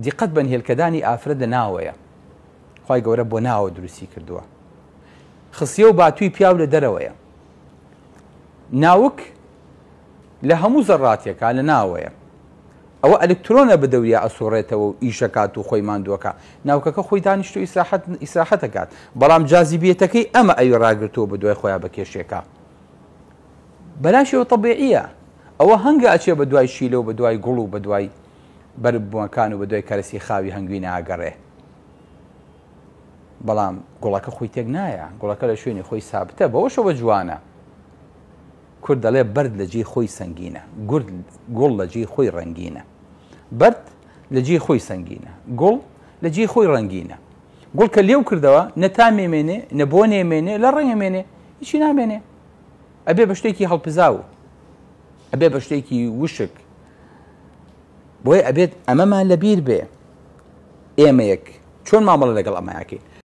دیقەت بەن هێلکەدانی ئافرەت لە ناوەیە خوای گەورە بۆ ناوە دروستی کردووە خسیە و باتووی پیاو لە دەرەوەیە ناوک لە هەموو زەڕاتێکا لە ناوەیە ئەوە ئەلکترۆنە بە دەوریا ئەسوڕێتەوە و ئیشەکات و خۆی ماندووەکە ناوکەکە خۆی دانیشت و ئیسراحەت ئیسراحەتەکات بەڵام جازیبیەتەکەی ئەمە ئەوی ڕاگرتووە بە دوای خۆیان بەکێشێکە بەلاشەوە طبیعیە ئەوە هەنگە ئەچێ بە دوای شیلە و بە دوای گوڵ و بە دوای بەربووەکان و بەدوای کەرەسی خاوی هەنگوینە ئەگەڕێ بەڵام گوڵەکە خۆی تێک نایە گوڵەکە لە شوێنی خۆی سابتە بەوەشەوە جوانە کورد دەڵێ بەرد لە جێی خۆی سەنگینە گورد گوڵ لە جێی خۆی ڕەنگینە بەرد لە جێی خۆی سەنگینە گوڵ لە جێی خۆی ڕەنگینە گوڵ کە لێو کردەوە نە تامێمێنێ نە بۆ نێمێنێ لە ڕەنگەمێنێ هیچی نامێنێ ئەبێ بە شتێکی هەڵپزاو ئەبێ بە شتێکی وشک بۆیە ئەبێت ئەمەمان لەبیر بێ ئێمەیەک چۆن مامەڵە لەگەڵ ئەمەیاکەین.